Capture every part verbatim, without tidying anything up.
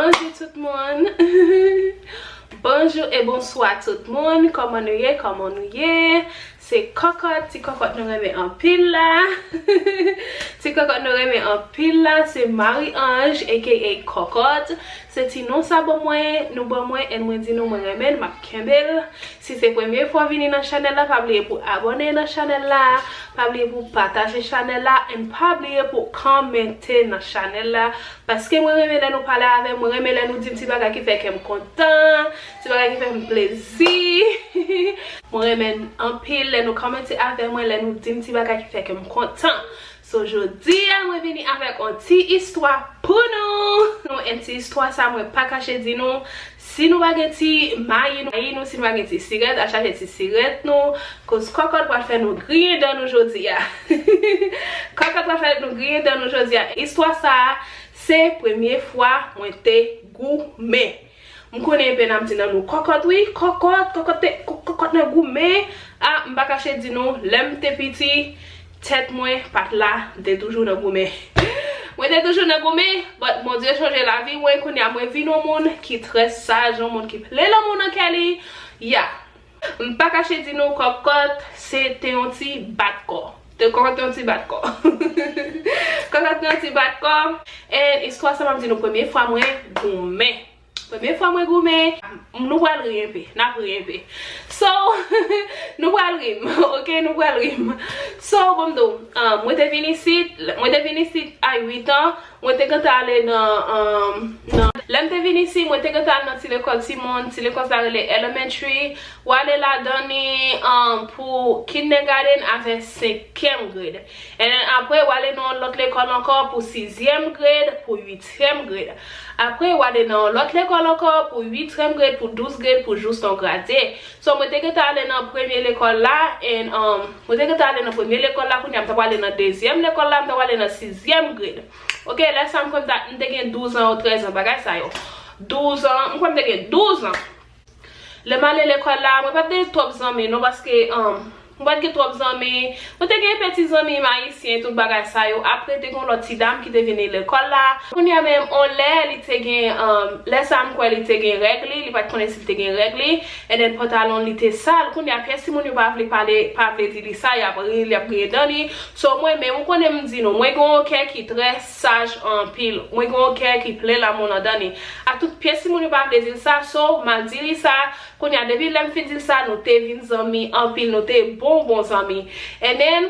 Bonjou tout moun. Bonjou e bonswa tout moun. Kòman nou ye? Kòman nou ye? Se Kòkòt, ti Kòkòt nou renmen anpil la. Ti Kòkòt nou renmen anpil la, se Marie Ange, A K A Kòkòt. Se ti non sa ban mwen, nou ban mwen, and mwen di nou mwen renmen l, m ap kenbe l. Si se premye fwa w vini nan chanèl la, pa bliye pou abòne nan chanèl la, pa bliye pou pataje chanèl la, and pa bliye pou kòmante nan chanèl la. Paske mwen renmen lè nou pale avè m, mwen renmen lè nou di m ti bagay ki fè kè m kontan, ti bagay ki fè m plezi. Mwen renmen anpil lè nou kòmante avè mwen, lè nou di m ti bagay ki fè kè m kontan. So, jodi a, mwen vini avèk yon ti istwa pou nou. Nou, yon ti istwa sa, mwen pa kache di nou, si nou pa gen ti mayi nou, mayi nou, si nou pa gen ti sirèt, al chache ti sirèt nou, koz Kòkòt pral fè nou griyen dan nou jodi a. Kòkòt pral fè nou griyen dan nou jodi a. Istwa sa, se premye fwa mwen te goumen. M konnen pèn ap di nan nou Kòkòt wi, Kòkòt, Kòkòt te, Kò- Kòkòt nan goumen. A, m pa kache di nou, lè m te piti, tèt mwen pa t la, m te toujou nan goumen. Mwen te toujou nan goumen, but Bondye chanje lavi mwen, kounye a mwen vin yon moun ki trè saj, yon moun ki plen lanmou nan kè li. Ya. M pa kache di nou, Kòkòt, se te yon ti bat kò. Te Kòkòt te yon ti bat kò. Kòkòt te yon ti bat kò. And istwa sa m ap di nou premye fwa mwen goumen. Premye fwa mwen goumen, nou pral ri enpe, n ap ri enpe. So, nou pral ri m, ok, nou pral ri m. So, bon m di w, um, mwen te vin isit, mwen te vin isit a uit an, mwen te gentan ale nan, um, nan, lè m te vin isit, mwen te gentan ale nan ti lekòl timoun, ti lekòl sa rele elementary, w ale ladan li, um, pou kindergarten avè senkyèm grade. And then apre, w ale nan yon lòt lekòl ankò pou sizyèm grade, pou uityèm grade. Apre, w ale nan yon lòt lekòl ankò pou uityèm grade, pou douz grade, pou jous nan w gradye. So, mwen te gentan ale nan premye lekòl la, and, um, mwen te gentan ale nan premye lekòl la, kounye a m ta pral ale nan dezyèm lekòl la, m ta pral ale nan sizyèm grade. Ok, lè sa m kwè m ta, m te gen douz an ou trèz an, bagay sa yo. Douz an, m kwè m te gen douz an. Lè m ale lekòl la, mwen pa t gen twòp zanmi non, paske, um, mwen pa t gen twòp zanmi. Mwen te gen peti zanmi m ayisyen, tout bagay sa yo. Apre, te gen yon lòt ti dam ki te vini lekòl la. Kounye a menm, on lè, li te gen, um, lè sa m kwè li te gen règ li, li pa t konnen si li te gen règ li. And then pantalon li te sal. Kounye a, pyès timoun yo pa vle pale, pa vle di li sa, y ap ri, y ap griyen dan li. So, mwen menm, ou konnen m di nou, mwen gen yon kè ki trè saj anpil. Mwen gen yon kè ki plen lanmou nan dan li. A tout pyès timoun yo pa vle di l sa, so, m al di li sa. Kounye a, depi lè m fin di l sa, nou te vin zanmi anpil, nou te bon, bon zanmi. And then,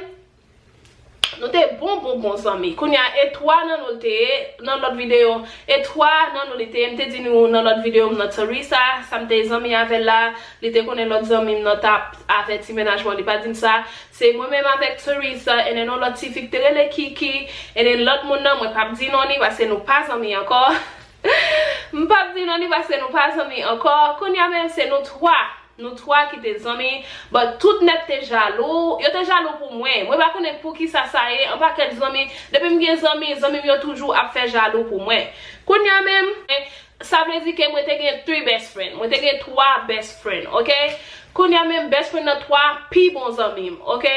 nou te bon, bon, bon zanmi. Kounye a, e twa nan nou l te ye, nan lòt videyo, e twa nan nou li te ye, m te di nou nan lòt videyo, m nan Teresa, sa m te zanmi avè l la, li te konnen lòt zanmi m nan t ap avèti mennaj mwen, li pa di m sa. Se mwen menm avèk Teresa, and then yon lòt ti fi ki te rele Kiki, and then lòt moun nan, mwen p ap di non li, paske nou pa zanmi ankò. M p ap di non li, paske nou pa zanmi ankò. Kounye a menm, se nou twa. Nou twa ki te zanmi, but tout nèg te jalou. Yo te jalou pou mwen. Mwen pa konnen poukisa sa ye, yon pakèt zanmi. Depi m gen zanmi, zanmi m yo toujou ap fè jalou pou mwen. Kounye a menm, sa vle di ke mwen te gen three best friend. Mwen te gen twa best friend, ok? Kounye a menm, best friend nan twa pi bon zanmi m, ok?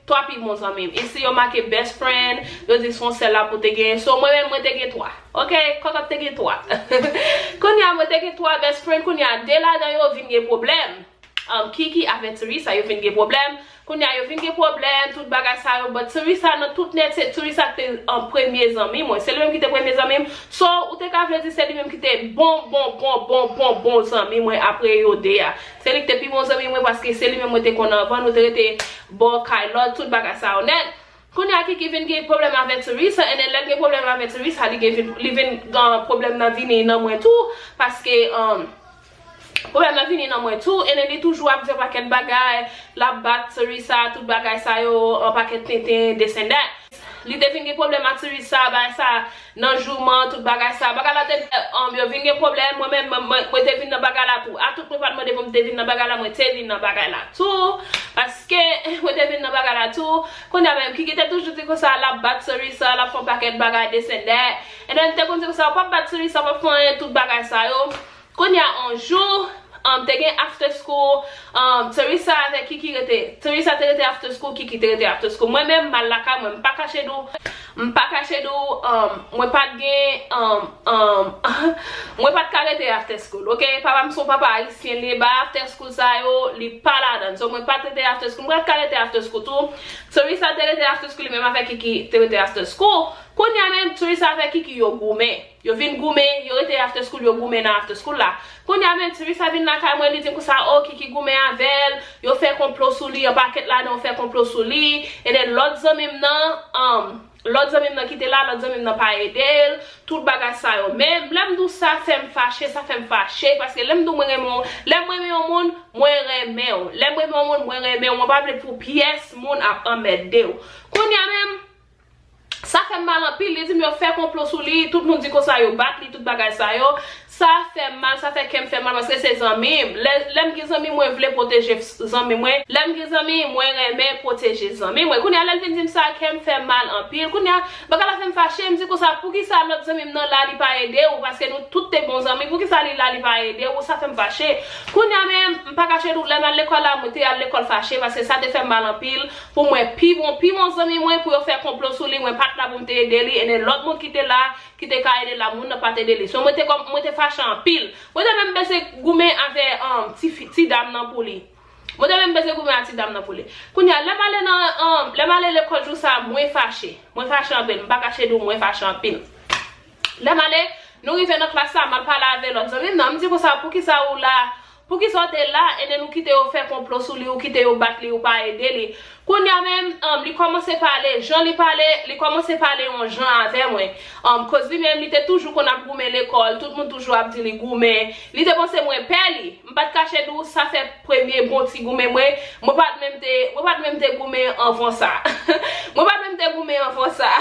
Twa pi bon zanmi m. Isi yo make best friend, yo di se yon sèl la pou te gen. So, mwen menm, mwen te gen twa. Ok, Kòkòt te gen twa. Kounye a, mwen te gen twa best friend, kounye a, de ladan yo vin gen pwoblèm. Um, Kiki avè Teresa, yo vin gen pwoblèm. Kounye a, yo vin gen pwoblèm, tout bagay sa yo. But Teresa, nan tout nèt, se Teresa ki te an premye zanmi mwen. Se li menm ki te premye zanmi m. So, ou te ka vle di se li menm ki te bon, bon, bon, bon, bon, bon zanmi mwen apre yo de a. Se li ki te pi bon zanmi mwen paske se li menm mwen te konn anvan, nou te rete bò kay lòt, tout bagay sa yo nèt. Kounye a Kiki vin gen pwoblèm avè Teresa, and then lè l gen pwoblèm avè Teresa, li gen vin, li vin gen pwoblèm nan vini nan mwen tou, paske, um, pwoblèm nan vini nan mwen tou, and then li toujou ap di yon pakèt bagay, l ap bat Teresa, tout bagay sa yo, yon pakèt tenten, this and that. Li te vin gen pwoblèm ak Teresa, bagay sa, nan jouman, tout bagay sa. Bagay la te, um, yo vin gen pwoblèm, mwen menm, mwen, mwen, mwen te vin nan bagay la tou. A tout mwen pa t mande pou m te vin nan bagay la, mwen te vin nan bagay la tou. Paske, mwen te vin nan bagay la tou. Kounye a menm, Kiki te toujou di konsa, l ap bat Teresa, l ap fè yon pakèt bagay, this and that. And then, te konn di konsa, w p ap bat Teresa, w p ap fè anyen, tout bagay sa yo. Kounye a, yon jou, um, te gen after school, um, Teresa avèk Kiki rete, Teresa te rete after school, Kiki te rete after school. Mwen menm, m al lakay mwen, m pa kache di w. M pa kache di w, um, mwen pa t gen, um, um, mwen pa t ka rete after school, ok? Papa m se yon papa ayisyen, li bay after school sa yo, li pa ladan l. So, mwen pa t rete after school, mwen pa t ka rete after school tou. Teresa te rete after school, li menm avèk Kiki te rete after school. Kounye a menm, Teresa avèk Kiki yo goumen. Yo vin goumen, yo rete after school, yo goumen nan after school la. Kounye a menm, Teresa vin lakay mwen, li di m konsa, o, Kiki goumen avè l, yo fè konplo sou li, yon pakèt ladan yo fè konplo sou li, e de lòt zanmi m nan, um, lòt zanmi m nan ki te la, lòt zanmi m nan pa ede l, tout bagay sa yo. Men, lè m di w sa fè m fache, sa fè m fache, paske lè m di w mwen renmen w, lè m renmen yon moun, mwen renmen w. Lè m renmen yon moun, mwen renmen w. Mwen pa vle pou pyès moun ap anmède w. Kounye a menm, sa fè m mal anpil, li di m yo fè konplo sou li, tout moun di konsa yo bat li, tout bagay sa yo. Sa fè m mal, sa fè kè m fè mal, paske se zanmi m. Lè, lè m gen zanmi, mwen vle pwoteje zanmi mwen. Lè m gen zanmi, mwen renmen pwoteje zanmi mwen. Kounye a, lè l vin di m sa, kè m fè m mal anpil. Kounye a, bagay la fè m fache, m di konsa, poukisa lòt zanmi m nan la, li pa ede w, paske nou tout te bon zanmi, poukisa li la, li pa ede w, sa fè m fache. Kounye a menm, m pa kache di w, lè m al lekòl la, mwen te al lekòl fache, paske sa te fè m mal anpil. Pou mwen, pi bon, pi bon zanmi mwen, pou yo fè konplo sou li, mwen pa t la pou m te ede li, e de lòt moun ki te la, ki te ka ede l la, moun nan pa t ede li. So, mwen te kòm, mwen te fache anpil. Mwen te menm bezwen goumen avè, um, ti fi, ti dam nan pou li. Mwen te menm bezwen goumen ak ti dam nan pou li. Kounye a, lè m ale nan, um, lè m ale lekòl jou sa, mwen fache. Mwen fache anpil. M pa kache di w, mwen fache anpil. Lè m ale, nou rive nan klas la, m al pale avè lòt zanmi m nan. M di konsa, poukisa ou la? Poukisa w te la? E de nou kite yo fè konplo sou li, ou kite yo bat li, ou pa ede li. Kounye a menm, um, li kòmanse pale, jan li pale, li kòmanse pale yon jan avè mwen. Um, koz li menm, li te toujou konn ap goumen lekòl, tout moun toujou ap di li goumen. Li te panse mwen pè li. M pa t kache di w, sa fè premye bon ti goumen mwen. Mwen pa t menm te, mwen pa t menm te goumen anvan sa. Mwen pa t menm te goumen anvan sa.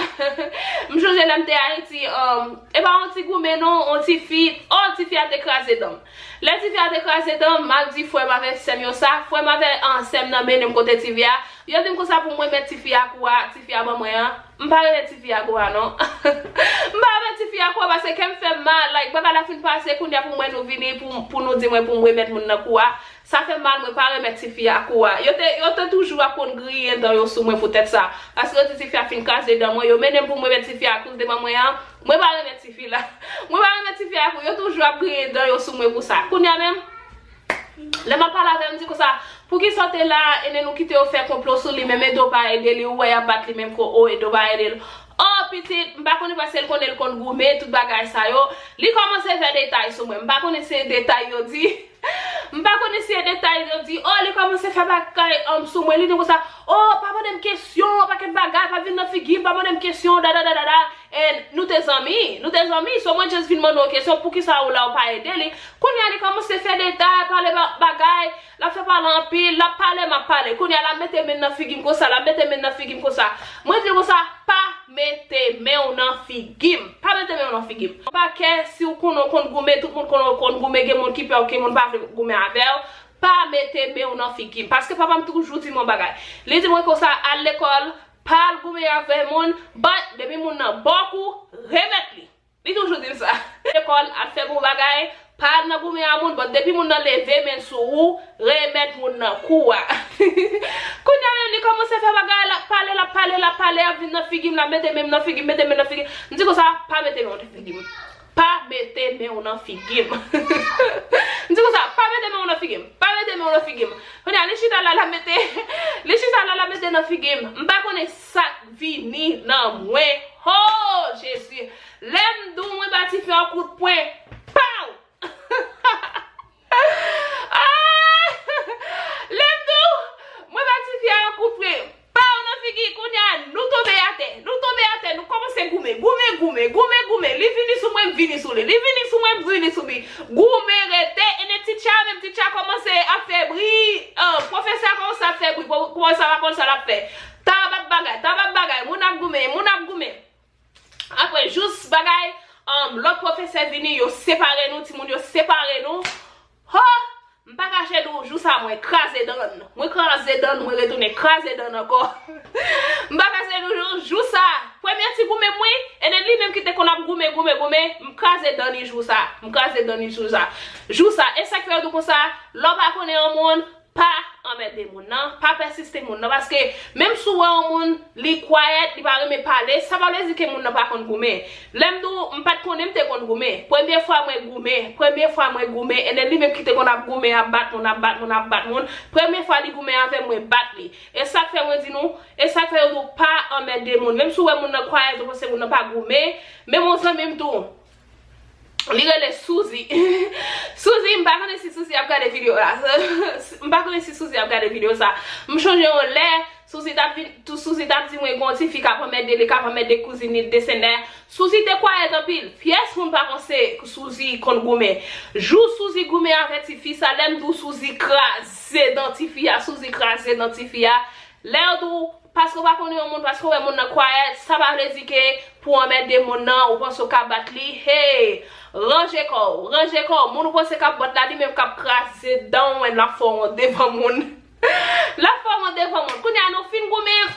M chonje lè m te Ayiti, um, e pa yon ti goumen non, yon ti fi, oh, ti fi a te kraze dan m. Lè ti fi a te kraze dan m, m al di frè m avè sè m yo sa, frè m avè, ah, sè m nan mennen m kote ti fi a. Yo di m konsa pou m remèt ti fi a kou a, ti fi a ban mwen an. M pa remèt ti fi a kou a non. M pa remèt ti fi a kou a paske kè m fè m mal, like, bagay la fin pase, kounye a pou mwen nou vini, pou, pou nou di mwen pou m remèt moun nan kou a. Sa fè m mal, mwen pa remèt ti fi a kou a. Yo te, yo te toujou ap konn griyen dan yo sou mwen poutèt sa. Paske yo di ti fi a fin kraze dan mwen, yo mennen m pou m remèt ti fi a kou l te ban mwen an. Mwen pa renmen tifi la. Mwen pa renmen tifi a kou. Yo toujou ap griyen dan yo sou mwen pou sa. Kounye a menm, lè m ap pale avè l, m di konsa, poukisa w te la, e de nou kite yo fè konplo sou li, menm ede w pa ede li, ou wè y ap bat li menm ko o, ede w pa ede l. O, pitit, m pa konnen paske l konnen l konn goumen, tout bagay sa yo. Li kòmanse fè detay sou mwen. M pa konnen se detay yo di. M pa konnen si e detay yo di, o, li kòmanse fè bagay, um, sou mwen, li di konsa, o, pa mande m kesyon, pakèt bagay, pa vin nan figi m, pa mande m kesyon, dada, dada, dada. And nou te zanmi, nou te zanmi, so mwen just vin mande w kesyon, poukisa ou la ou pa ede li? Kounye a li kòmanse fè detay, pale ba-, bagay, l ap fè pale anpil, l ap pale, m ap pale. Kounye a l ap mete men nan figi m konsa, l ap mete men nan figi m konsa. Mwen di l konsa, pa mete men w nan figi m. Pa mete men w nan figi m. Ou pa kè si w konnen w konn goumen, tout moun konnen w konn goumen, gen moun ki pè w, gen moun pa vle goumen avè w. Pa mete men w nan figi m. Paske papa m toujou di m yon bagay. Li di mwen konsa, al lekòl, pa al goumen avè moun, but depi moun nan ba w kou, remèt li. Li toujou di m sa. Lekòl, al fè bon bagay, pa al nan goumen a moun, but depi moun nan leve men l sou ou, remèt moun nan kou a. Kounye a menm, li kòmanse fè bagay, l ap pale, l ap pale, l ap pale, ap vin nan figi m, l ap mete men m nan figi m, mete men nan figi m. M di konsa, pa mete men w nan figi m. Pa mete men w nan figi m. M di konsa, pa mete men w nan figi m. Pa mete men w nan figi m. Kounye a, li chita la, l ap mete, li chita la, l ap mete nan figi m. M pa konnen sa k vini nan mwen. Oh, Jezi. Lè m di w mwen ba tifi a yon kout pwen, paw! Ah! Lè m di w mwen ba tifi a yon kout pwen, paw nan figi, kounye a, nou tonbe atè. Nou tonbe atè, nou kòmanse goumen, goumen, goumen, goumen, goumen. Li vini sou mwen, m vini sou li. Li vini sou mwen, m vini sou li. Goumen rete, e de teacher, menm teacher kòmanse ap fè bri, ah, pwofesè a kòmanse ap fè bri, pwo-, pwofesè a pa konn sa l ap fè. Tabap bagay, tabap bagay, moun ap goumen, moun ap goumen. Apre, jous bagay, um, lòt pwofesè vini, yo separe nou, timoun yo separe nou. Ho! M pa kache di w, jou sa mwen kraze dan. Mwen kraze dan, mwen retounen kraze dan ankò. M pa kache di w, jou, jou sa, premye ti goumen mwen, e de li menm ki te konn ap goumen, goumen, goumen, m kraze dan li jou sa. M kraze dan li jou sa. Jou sa, e sa k fè yo di w konsa, lè w pa konnen yon moun, pa anmède moun nan, pa pèsiste moun nan, paske menm si w wè yon moun, li quiet, li pa renmen pale, sa pa vle di ke moun nan pa konn goumen. Lè m di w, m pa t konnen m te konn goumen. Premye fwa mwen goumen, premye fwa mwen goumen, and then li menm ki te konn ap goumen, ap bat moun, ap bat moun, ap bat moun. Premye fwa li goumen avè m, mwen bat li. E sa k fè mwen di nou, e sa k fè yo di w pa anmède moun. Menm si w wè moun nan quiet, ou panse moun nan pa goumen, menm yon zanmi m tou, li rele Souzi. Souzi, m pa konnen si Souzi ap gade videyo la. M pa konnen si Souzi ap gade videyo sa. M chonje yon lè, Souzi t ap vin, tou Souzi t ap di mwen gen yon ti fi k ap anmède li, k ap anmède kouzin li, de sènè. Souzi te quiet anpil. Pyès moun pa panse Souzi konn goumen. Jou Souzi goumen avè ti fi sa, lè m di w Souzi kraze dan ti fi a, Souzi kraze dan ti fi a. Lè yo di w, paske w pa konnen yon moun, paske w wè moun nan quiet, sa pa vle di ke pou w anmède moun nan, ou panse w ka bat li. Hey! Ranje kò w, ranje kò w. Moun ou panse k ap bat la, li menm k ap kraze dan w, l ap fè w devan moun. L ap fè w devan moun. Kounye a nou fin goumen,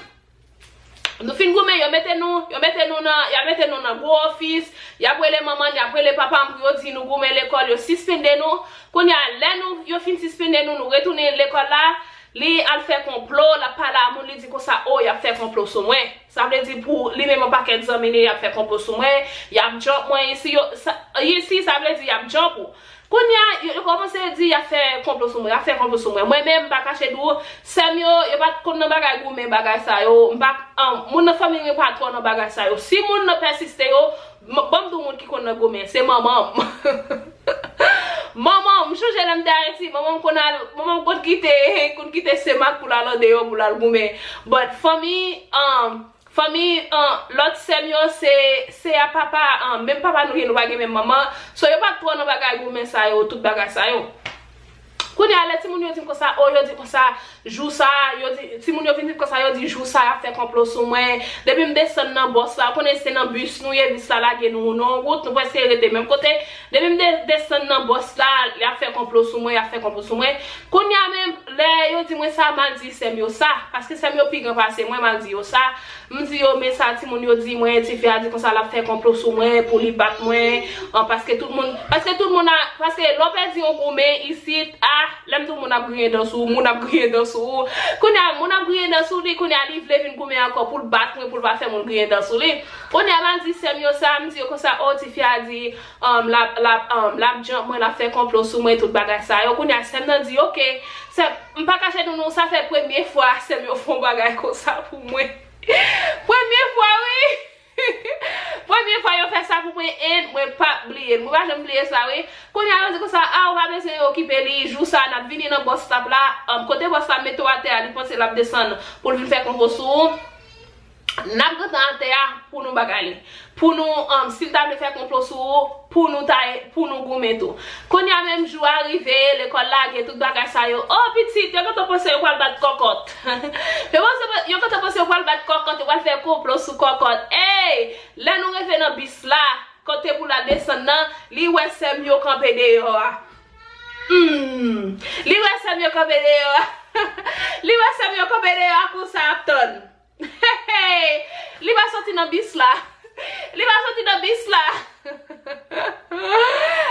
nou fin goumen, yo mete nou, yo mete nou nan, y ap mete nou nan gwo ofis, y ap rele manman n, y ap rele papa m pou yo di nou goumen lekòl, yo sispende nou. Kounye a, lè nou, yo fin sispende nou, nou retounen lekòl la, li al fè konplo, l ap pale a moun, li di konsa, o, y ap fè konplo sou mwen. Sa vle di pou li menm yon pakèt zanmi li, y ap fè konplo sou mwen, y ap jump mwen, isi, yo, sa, isi, sa vle di y ap jump ou. Kounye a, yo, yo kòmanse di y ap fè konplo sou mwen, y ap fè konplo sou mwen. Mwen menm, m pa kache di w, sè m yo, yo pa t konn nan bagay goumen, bagay sa yo. M pa, an, moun nan fanmi m yo pa twò nan bagay sa yo. Si moun nan pèsiste yo, m, ban m di w moun ki konn nan goumen, se manman m. Manman m, m chonje lè m te Ayiti, manman m konn al, manman m konn kite, konn kite Senmak pou l al andeyò, pou l al goumen. But fanmi, an, Fanmi, an, lòt sè m yo, se, se a papa, an, menm papa nou ye, nou pa gen menm manman. So, yo pa t twò nan bagay goumen sa yo, tout bagay sa yo. Kounye a, lè timoun yo di m konsa, o, yo di konsa, jou sa, yo di, timoun yo vin di m konsa, yo di, jou sa, y ap fè konplo sou mwen. Depi m desann nan bòs la, ou konnen se nan bis nou ye, bis la lage nou, nou yon wout, nou prèske rete menm kote. Depi m de-, desann nan bòs la, y ap fè konplo sou mwen, y ap fè konplo sou mwen. Kounye a menm, lè yo di mwen sa, m al di sè m yo sa, paske sè m yo pi gran pase mwen, m al di yo sa. M di yo, men sa timoun yo di mwen, tifi a di konsa l ap fè konplo sou mwen, pou li bat mwen, an, paske tout moun, paske tout moun a, paske lè w pèdi yon goumen isit, a, lè m di w moun ap griyen dan sou ou, moun ap griyen dan sou ou. Kounye a, moun ap griyen dan sou li, kounye a, li vle vin goumen ankò pou l bat mwen, pou l pa fè moun griyen dan sou li. Kounye a, m al di sè m yo sa, m di yo konsa, o, tifi a di, um, l ap, l ap, um, l ap jump mwen, l ap fè konplo sou mwen, tout bagay sa yo. Kounye a, sè m nan di, oke, sè, m pa kache di nou, sa fè premye fwa sè m yo fè yon bagay konsa pou mwen. Premye fwa, wi! Premye fwa yo fè sa pou mwen, and mwen p ap bliye l. Mwen pa janm bliye sa, wi. Kounye a, yo di konsa, a, ou pa bezwen okipe li, jou sa, n ap vini nan bus stop la, um, kote bus la mete w atè a, li panse l ap desann pou l vin fè konplo sou ou. N ap gentan atè a pou nou bagay li. Pou nou, um, si l ta vle fè konplo sou ou, pou nou ta, pou nou goumen tou. Kounye a menm jou a rive, lekòl lage, tout bagay sa yo. O, pitit, yo gentan panse yo pral bat kòkòt. Yo panse, yo gentan panse yo pral bat kòkòt, yo pral fè konplo sou kòkòt. Ey! Lè nou rive nan bis la, kote pou l al desann nan, li wè sè m yo kanpe deyò a. Hmm. Li wè sè m yo kanpe deyò a. Li wè sè m yo kanpe deyò a konsa ap tann. Li pa soti nan bis la. Li pa soti nan bis la.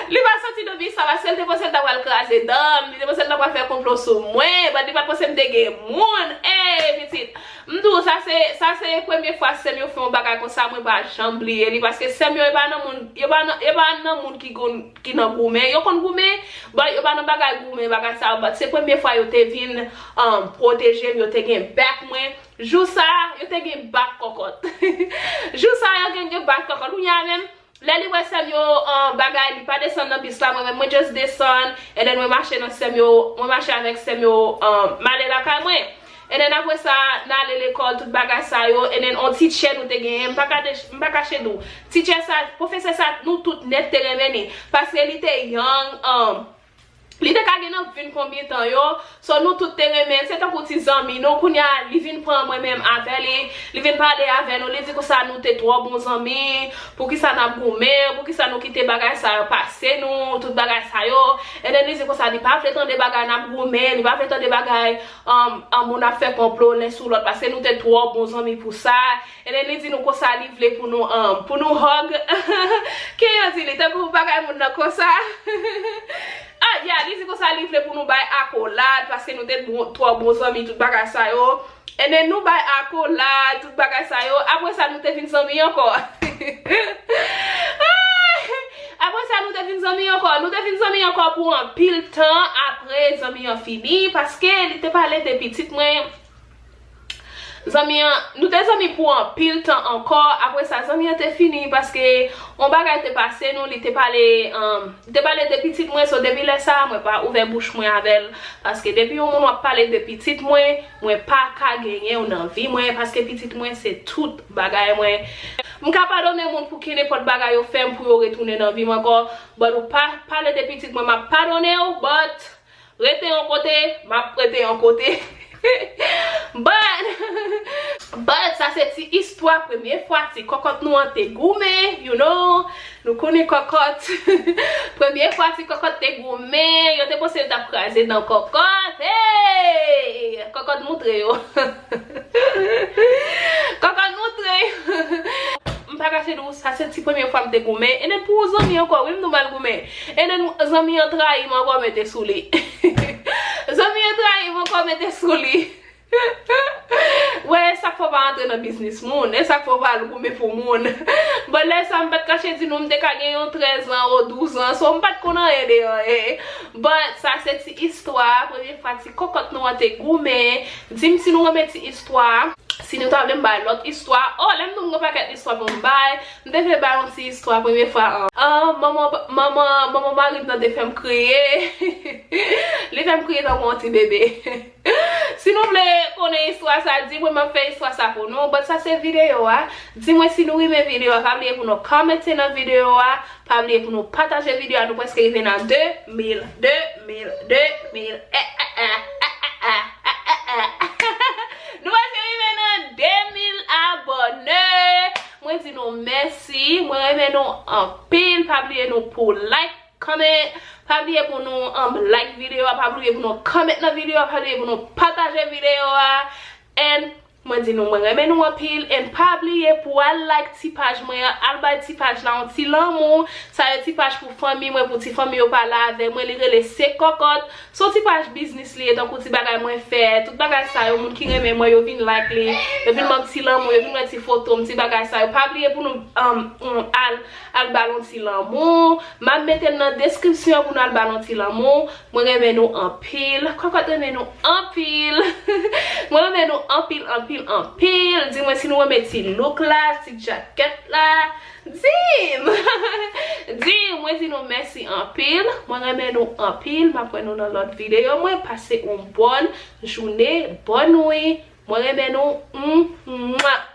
Li pa soti nan bis la paske l te panse l ta pral kraze dan m, li te panse l ta pral fè konplo sou mwen, but li pa t panse m te gen moun. Ey, pitit. M di w, sa se, sa se premye fwa sè m yo fè yon bagay konsa, mwen pa janm bliye li, paske sè m yo, yo pa nan moun, yo pa nan, yo pa nan moun ki konn, ki nan goumen. Yo konn goumen, but yo pa nan bagay goumen, bagay sa yo, but se premye fwa yo te vin, um, pwoteje m, yo te gen back mwen. Jou sa, yo te gen back kòkòt. Jou sa, yo gen, gen back kòkòt. Kounye a menm, lè li wè sè m yo, um, bagay, li pa desann nan bis la, mwen menm, mwen just desann, and then mwen mache nan sè m yo, mwen mache avèk sè m yo, um, m ale lakay mwen. And then apre sa, n ale lekòl, tout bagay sa yo, and then on teacher nou te genyen, m pa ka de-, m pa kache di w. Teacher sa, pwofesè sa, nou tout nèt te renmen li, paske li te young, um, li te ka gen nan vin konbyen tan yo, so nou tout te renmen, se tankou ti zanmi nou, kounye a li vin pran mwen menm avè li, li vin pale avè nou, li di konsa nou te twò bon zanmi, poukisa n ap goumen, poukisa nou kite bagay sa yo pase nou, tout bagay sa yo, and then li di konsa li pa vle tande bagay n ap goumen, li pa vle tande bagay, um, um, moun ap fè konplo len sou lòt, paske nou te twò bon zanmi pou sa, and then li di nou konsa li vle pou nou, um, pou nou hug, ke yo di li, tankou bagay moun nan konsa. Ay, Ya, li di konsa li vle pou nou bay akolad, paske nou te bon, twò bon zanmi, tout bagay sa yo. Ebyen, nou bay akolad, tout bagay sa yo. Apre sa, nou te vin zanmi ankò. Apre sa, nou te vin zanmi ankò. Nou te vin zanmi ankò pou anpil tan apre zanmi an fini, paske li te pale de pitit mwen. Zanmi an, nou te zanmi pou anpil tan ankò. Apre sa, zanmi an te fini paske yon bagay te pase nou, li te pale, um, li te pale de pitit mwen. So, depi lè sa, mwen pa ouvè bouch mwen avè l. Paske depi yon moun w ap pale de pitit mwen, mwen pa ka genyen w nan vi mwen, paske pitit mwen se tout bagay mwen. M ka padone moun pou kenenpòt bagay yo fè m pou yo retounen nan vi m ankò. But ou pa pale de pitit mwen, m ap padone w, but rete yon kote, m ap rete yon kote. But, but sa se ti istwa premye fwa ti kòkòt nou an te goumen, you know. Nou konnen kòkòt. Premye fwa ti kòkòt te goumen, yo te panse yo t ap kraze dan kòkòt. Hey! Kòkòt moutre yo. Kòkòt moutre yo. M pa kache di w, sa se ti premye fwa m te goumen. E nen pou yon zanmi ankò, wi, m di w m al goumen. E nen zanmi an trayi m ankò, mete sou li. Zanmi an trayi m ankò, mete sou li. Wè, e sa k fè w pa antre nan biznis moun. E sa k fè w pa al goumen pou moun. Bon, lè sa, m pa t kache di nou, m te ka gen yon trèz an ou douz an, so m pa t konn anyen de anyen. But, sa se ti istwa, premye fwa ti kòkòt nou an te goumen. Di m si nou renmen ti istwa. Si nou ta vle m bay lòt istwa, oh, lè m di w m gen pakèt istwa pou m bay, m te vle bay yon ti istwa premye fwa an. Ah, manman, manman, manman mari m nan te fè m kriye. Li fè m kriye tankou yon ti bebe. Si nou vle konnen istwa sa, di mwen m ap fè istwa sa pou nou. But sa se videyo a. Di mwen si nou renmen videyo a, pa bliye pou nou kòmante nan videyo a. Pa bliye pou nou pataje videyo a, nou prèske rive nan de mil, de mil, de mil, eh, eh, eh, eh, eh, eh, eh, eh, eh. Nou prèske rive nan de mil abòne. Mwen di nou mèsi, mwen renmen nou anpil, pa bliye nou pou like, comment, pa bliye pou nou, um, like videyo a, pa bliye pou nou comment nan videyo a, pa bliye pou nou pataje videyo a. And mwen di nou, mwen renmen nou anpil, and pa bliye pou al like ti paj mwen an, al bay ti paj la yon ti lanmou. Sa e ti paj pou fanmi mwen, pou ti fanmi yo pale avè mwen, li rele Se Kòkòt. Se yon ti paj biznis li ye, tankou ti bagay mwen fè, tout bagay sa yo, moun ki renmen mwen, yo vin like li, yo vin ban m ti lanmou, yo vin wè ti foto m, ti bagay sa yo. Pa bliye pou nou, um, um, al, al ba l yon ti lanmou. M ap mete l nan deskripsyon pou nou al ba l yon ti lanmou. Mwen renmen nou anpil. Kòkòt renmen nou anpil. Mwen renmen nou anpil, anpil, anpil. Di mwen si nou renmen ti look la, ti jakèt la. Di m! Di m! Mwen di nou mèsi anpil. Mwen renmen nou anpil. M ap wè nou nan lòt videyo. Mwen pase yon bòn jounen, bòn nwi. Mwen renmen nou. Mwah!